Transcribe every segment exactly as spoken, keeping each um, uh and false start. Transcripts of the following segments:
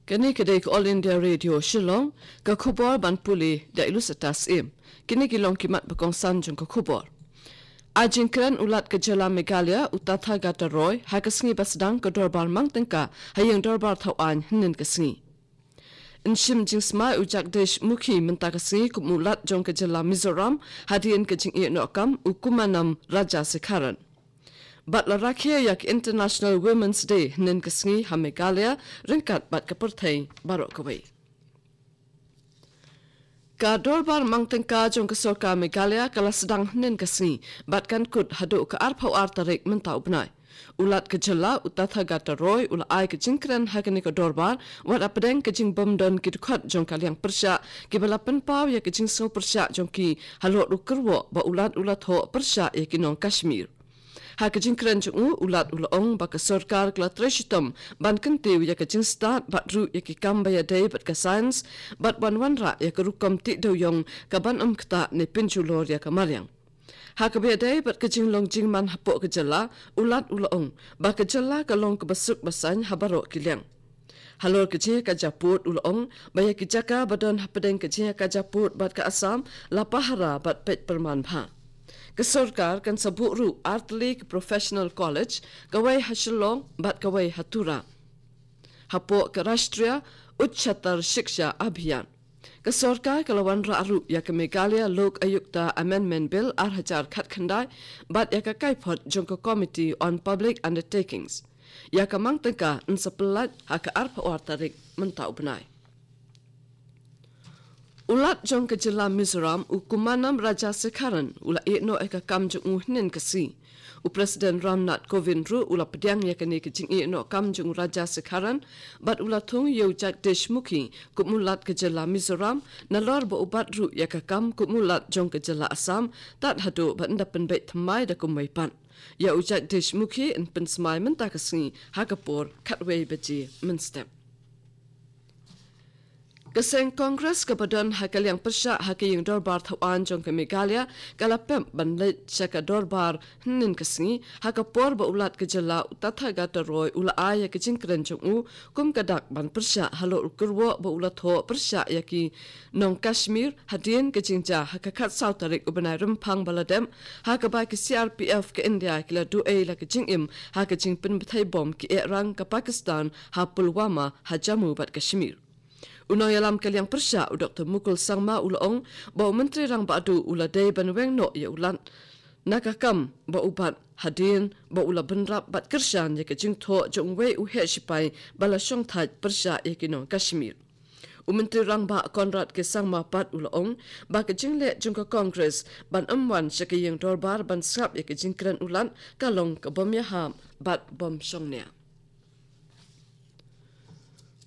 Kane ka dei ka All India Radio Shillong, ka khubor ban pule da i Lucetta Syiem. Kine ki long ki mat ba kongsan jong ka khubor. Ai jingkren u Lat ka jylla Meghalaya, u Tathagata Roy, ha ka sngi ba sdang ka dorbar mang tyngka ha ïing dorbar thaw aiñ hynnin ka sngi. Yn shim jingsmai u Jagdish Mukhi mynta ka sngi kum u Lat jong ka jylla Mizoram, hadien ka jingïehnoh kam u Kummanam Rajasekharan. Bad la rakhe ïa ka International Women's Day hynnin ka sngi ha Meghalaya, ryngkat bad ka pyrthei baroh kawei. Ka dorbar mang tyngka jong ka sorkar Meghalaya ka la sdang hynnin ka sngi, bad kan kut haduh ka arphew ar tarik mynta u bnai. U Lat ka jylla, u Tathagata Roy, u la ai ka jingkren ha kane ka dorbar, wat hapdeng ka jingbym don ki dkhot jong ka liang pyrshah, kiba la pynpaw ïa ka jingsngew pyrshah jong ki halor u kyrwoh ba u Lat u la thoh pyrshah ïa ki nong Kashmir. Ha ka jingkren jong u, u Lat u la ong ba ka sorkar ka la trei shitom ban kyntiew ïa ka jingstad bad ruh ïa ki kam ba ïadei bad ka science, bad wan wanrah ïa ka rukom tih dewïong kaban ym ktah ne pynjulor ïa ka mariang. Ha kaba ïadei bad ka jinglong jingman hapoh ka jylla, u Lat u la ong ba ka jylla ka long kaba suk ba saiñ ha baroh ki liang. Halor ka jingïakajia pud, u la ong ba ïa ki jaka ba don hapdeng ka jingïakajia pud bad ka Assam la pahara bad peit pyrman bha. Ka sorkar kan sa buh ruh ar tylli ki professional college, kawei ha Shillong bad kawei ha Tura, hapoh ka Rashtriya Ucchatar Shiksha Abhiyan. Ka sorkar ka la wanrah ruh ïa ka Meghalaya Lok Ayukta Amendment Bill ar hajar khatkhyndai bad ïa ka kaiphod jong ka Committee on Public Undertakings. Ïa ka mang tyngka yn sa pyllait ha ka arphew ar tarik mynta u bnai. U Lat jong ka jylla Mizoram, u Kummanam Rajasekharan, u la ïehnoh ïa ka kam jong u hynnin ka sngi. U President Ramnath Kovind ruh u la pdiang ïa kane ka jingïehnoh kam jong u Rajasekharan, bad u la thung ïa u Jagdish Mukhi kum u Lat ka jylla Mizoram, nalor ba u bat ruh ïa ka kam kum u Lat jong ka jylla Assam, tad haduh ba yn da pynbeit thymmai da kumwei pat. Ïa u Jagdish Mukhi yn pynsmai mynta ka sngi ha ka por khatwei baje mynstep. Ka seng Congress kaba don ha ka liang pyrshah ha ka ïing dorbar thaw aiñ jong ka Meghalaya ka la pep ban leit sha ka dorbar hynnin ka sngi, ha ka por ba u Lat ka jylla, u Tathagata Roy, u la ai ïa ka jingkren jong u kum ka dak ban pyrshah halor u kyrwoh ba u la thoh pyrshah ïa ki nong Kashmir, hadien ka jingjia ha ka khatsaw tarik u bnai Rymphang ba la dep, ha kaba ki C R P F ka India ki la duh-ei la ka jingim ha ka jingpynbthei bom ki ehrang ka Pakistan ha Pulwama, ha Jammu bad Kashmir. U nongïalam ka liang pyrshah, u Doktor Mukul Sangma, u la ong ba u Myntri Rangbah Duh u la dei ban weng noh ïa u Lat na ka kam ba u bat, hadien ba u la bynrap bad kyrshan ïa ka jingthoh jong uwei u heh shipai ba la shongthait pyrshah ïa ki nong Kashmir. U Myntri Rangbah Conrad K Sangma pat u la ong ba ka jingleh jong ka Congress ban ym wan sha ka ïing dorbar ban sngap ïa ka jingkren u Lat ka long ka bym ïahap bad bym shongnia.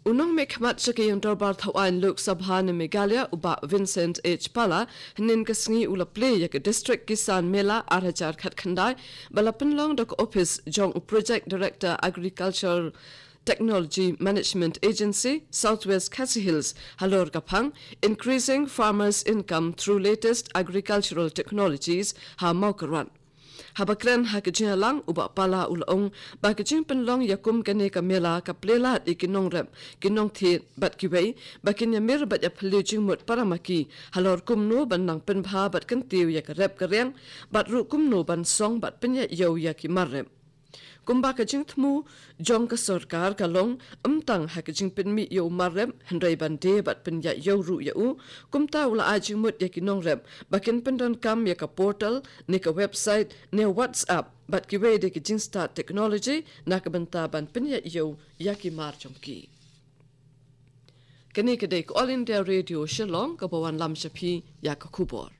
U nongmihkhmat sha ka ïing dorbar thaw aiñ Lok Sabha na Meghalaya, u Bah Vincent H Pala, hynnin ka sngi u la plie ïa ka District Kisan Mela ar hajar khatkhyndai, ba la pynlong da ka ophis jong u Project Director, Agriculture Technology Management Agency, South West Khasi Hills, halor ka phang Increasing Farmers' Income Through Latest Agricultural Technologies, ha Mawkyrwat. Haba kren ha ka jingïalang, u Bah Pala u la ong ba ka jingpynlong ïa kum kane ka mela ka plie lad ïa ki nongrep, ki nongthied bad kiwei ba kin ïamir bad ïaphylliew jingmut para ma ki halor kumno ban nang pynbha bad kyntiew ïa ka rep ka riang, bad ruh kumno ban song bad pynïaid ïew ïa ki mar rep. Kumba ka jingthmu jong ka sorkar ka long, ym tang ha ka jingpynmih ïa u mar rep, hynrei ban die bad pynïaid ïew ruh ïa u. Kumta u la ai jingmut ïa ki nongrep ba kin pyndonkam ïa ka portal, ne ka website, ne WhatsApp bad kiwei de ki jingstad technology na ka bynta ban pynïaid ïew ïa ki mar jong ki. Kane ka dei ka All India Radio Shillong kaba wanlam sha phi ïa ka khubor.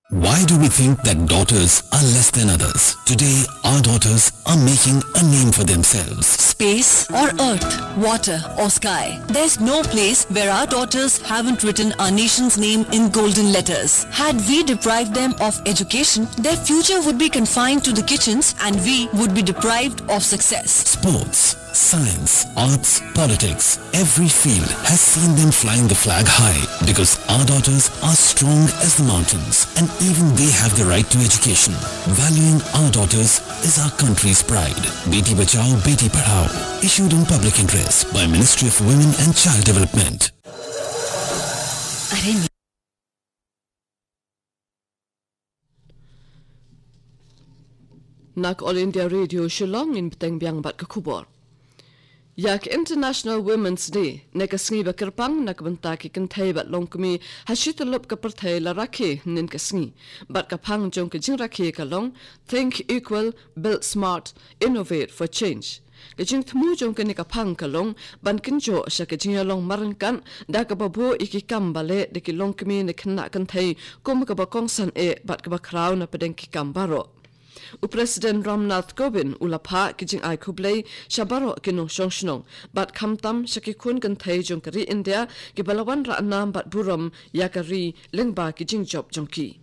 Why do we think that daughters are less than others? Today, our daughters are making a name for themselves. Space or earth, water or sky, there's no place where our daughters haven't written our nation's name in golden letters. Had we deprived them of education, their future would be confined to the kitchens and we would be deprived of success. Sports, Science, arts, politics, every field has seen them flying the flag high because our daughters are strong as the mountains and even they have the right to education. Valuing our daughters is our country's pride. Beti Bachao, Beti Padhao. Issued in public interest by Ministry of Women and Child Development. Na ka All India Radio Shillong, in bteng biang bad ka khubor. Ïa ka International Women's Day, ne ka sngi ba kyrpang na ka bynta ki kynthei bad longkmie ha shi tyllup ka pyrthei la rakhe hynnin ka sngi bad ka phang jong ka jingrakhe ka long Think Equal, Build Smart, Innovate for Change. Ka jingthmu jong kane ka phang ka long ban kynjoh sha ka jingïalong marryngkat da kaba buh ïa ki kam ba leh da ki longkmie ne khynnah kynthei kum kaba kongsan eh bad kaba khraw na pdeng ki kam baroh. U President Ramnath Kovind u la phah ki jingai khublei sha baroh ki nongshong shnong bad khamtam sha ki khun kynthei jong ka ri India kiba la wanrah nam bad burom ïa ka ri lyngba ki jingjop jong ki.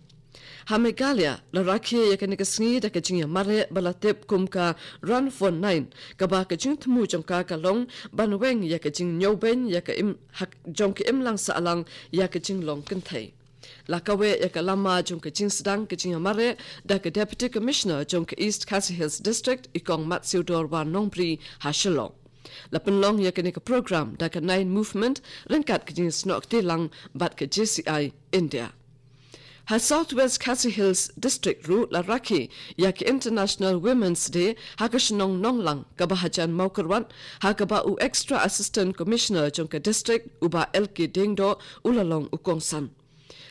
Ha Meghalaya, la rakhe ïa kane ka sngi da ka jingïamareh ba la tip kum ka Run for Nine, kaba ka jingthmu jong ka ka long ban weng ïa ka jingñiewbeiñ ïa ka im, hak, jong ka imlang sahlang ïa ka jinglong kynthei. La kaweh ïa ka lama jong ka jingsdang ka jingïamareh da ka Deputy Commissioner jong ka East Khasi Hills District, i Kong Matsiewdor War Nongbri ha Shillong. La pynlong ïa kane ka program da ka Nine Movement ryngkat ka jingsnoh kti lang bad ka J C I India. Ha South West Khasi Hills District ruh la rakhe ïa ka International Women's Day ha ka shnong Nonglang kaba hajan Mawkyrwat, ha kaba u Extra Assistant Commissioner jong ka district, u Bah L K Diengdoh, u la long u kongsan.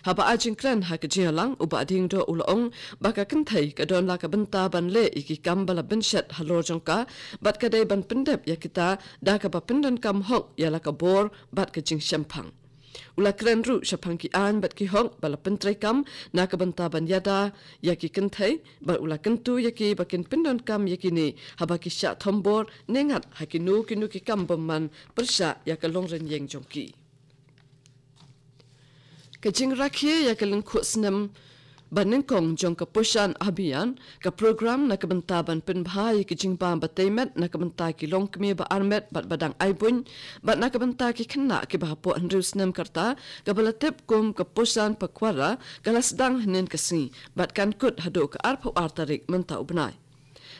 Haba ai jingkren ha ka jingïalang, u Bah Diengdoh u la ong ba ka kynthei ka don la ka bynta ban leh ïa ki kam ba la bynshet halor jong ka bad ka dei ban pyndep ïa kita da kaba pyndonkam hok ïa la ka bor bad ka jingshemphang. U la kren ruh shaphang ki aiñ bad ki hok ba la pyntreikam na ka bynta ban ïada ïa ki kynthei bad u la kyntu ïa ki ba kin pyndonkam ïa kine haba ki shah thombor ne ngat ha kino kino ki kam bymman pyrshah ïa ka longrynïeng jong ki. Ka jingrakhe ïa ka lyngkhuh snem ba nyngkong jong ka Poshan Abhiyan, ka program na ka bynta ban pynbha ïa ka jingbam batei met na ka bynta ki longkmie ba armet bad ba dang aibuiñ bad na ka bynta ki khynnah kiba hapoh hynriew snem ka rta, kaba la tip kum ka Poshan Pakhwara, ka la sdang hynnin ka sngi bad kan kut haduh ka arphew ar tarik mynta u bnai.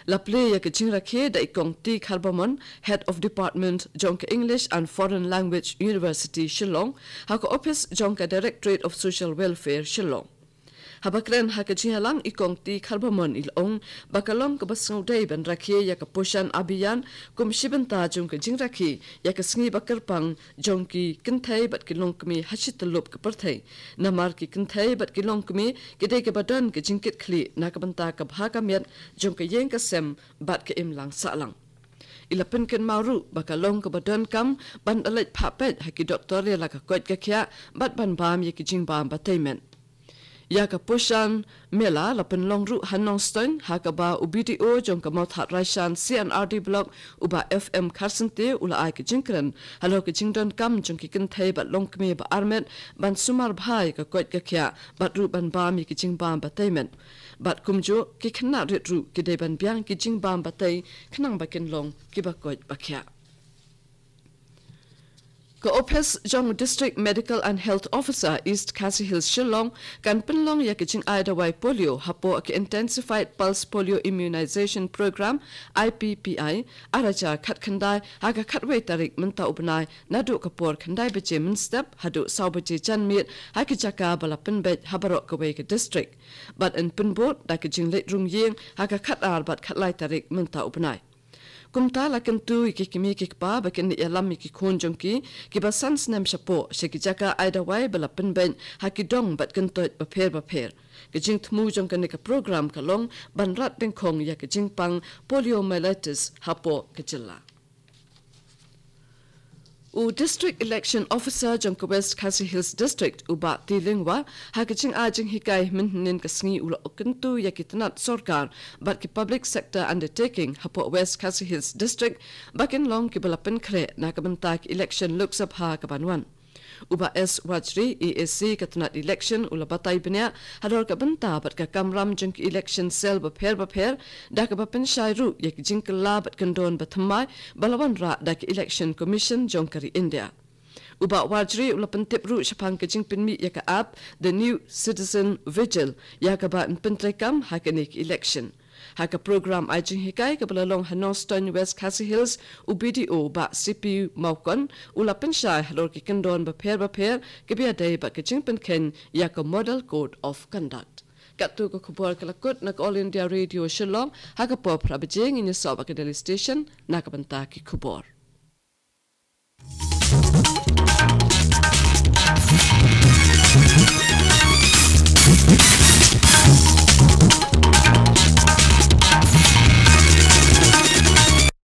La plie ïa ka jingrakhe da i Kong T Kharbamon, Head of Department jong ka English and Foreign Language, University Shillong, ha ka ophis jong ka Directorate of Social Welfare Shillong. Haba kren ha ka jingïalang, i Kong T Kharbamon i la ong ba ka long kaba sngewdei ban rakhe ïa ka Poshan Abhiyan kum shi bynta jong ka jingrakhe ïa ka sngi ba kyrpang jong ki kynthei bad ki longkmie ha shi tyllup ka pyrthei. Namar ki kynthei bad ki longkmie ki dei kiba don ka jingkitkhlieh na ka bynta ka bha ka miat jong ka ïing ka sem bad ka imlang sahlang. I la pynkynmaw ruh ba ka long kaba donkam ban da leit phah peit ha ki doktor ïa la ka koit ka khiah bad ban bam ïa ki jingbam batei met. Ïa ka Poshan Mela la pynlong ruh ha Nongstoiñ, ha kaba u B D O jong ka Mawthadraishan C and R D Block, u Bah F M Kharsyntiew, u la ai ka jingkren halor ka jingdonkam jong ki kynthei bad longkmie ba armet ban sumar bha ïa ka koit ka khiah bad ruh ban bam ïa ki jingbam batei met. Bad kumjuh ki khynnah rit ruh ki dei ban biang ki jingbam batei khnang ba kin long kiba koit ba khiah. Ka ophis jong District Medical and Health Officer, East Khasi Hills Shillong, kan pynlong ïa ka jingai dawai polio hapoh ka Intensified Pulse Polio Immunization Program, I P P I, ar hajar khatkhyndai ha ka khatwei tarik mynta u bnai, naduh ka por khyndai baje mynstep haduh saw baje janmiet, ha ki jaka ba la pynbeit ha baroh kawei ka district. Bad yn pynbud da ka jingleit rung ïing ha ka khatar bad khatlai tarik mynta u bnai. Kumta la kyntu ïa ki kmie ki kpa ba kin ïalam ïa ki khun jong ki kiba san snem shapoh sha ki jaka ai dawai ba la pynbeit ha ki dong bad kyntoit bapher bapher. Ka jingthmu jong kane ka program ka long ban rat dyngkhong ïa ka jingpang poliomyelitis hapoh ka jylla. U District Election Officer jong ka West Khasi Hills District, u Bah T Lyngwa, ha ka jingai jinghikai mynhynnin ka sngi u la kyntu ïa ki tnat sorkar bad ki public sector undertaking hapoh West Khasi Hills District ba kin long kiba la pynkhreh na ka bynta ka election Lok Sabha kaban wan. U Bah S Warjri, E A C ka tnat election, u la batai bniah halor ka bynta bad ka kamram jong ki election cell bapher bapher, da kaba pynshai ruh ïa ki jingkylla bad kyndon bathymmai ba la wanrah da ka Election Commission jong ka ri India. U Bah Warjri u la pyntip ruh shaphang ka jingpynmih ïa ka app The New Citizen Vigil, ïa kaba yn pyntreikam ha kane ka election. Ha ka program ai jinghikai kaba la long ha Nongstoiñ, West Khasi Hills, u B D O Bah C P Mawkon u la pynshai halor ki kyndon bapher bapher kiba ïadei bad ka jingpynkheiñ ïa ka Model Code of Conduct. Katto ka khubor ka la kut na ka All India Radio Shillong. Ha ka por phra baje ngin ïasoh bad ka Delhi Station na ka bynta ki khubor.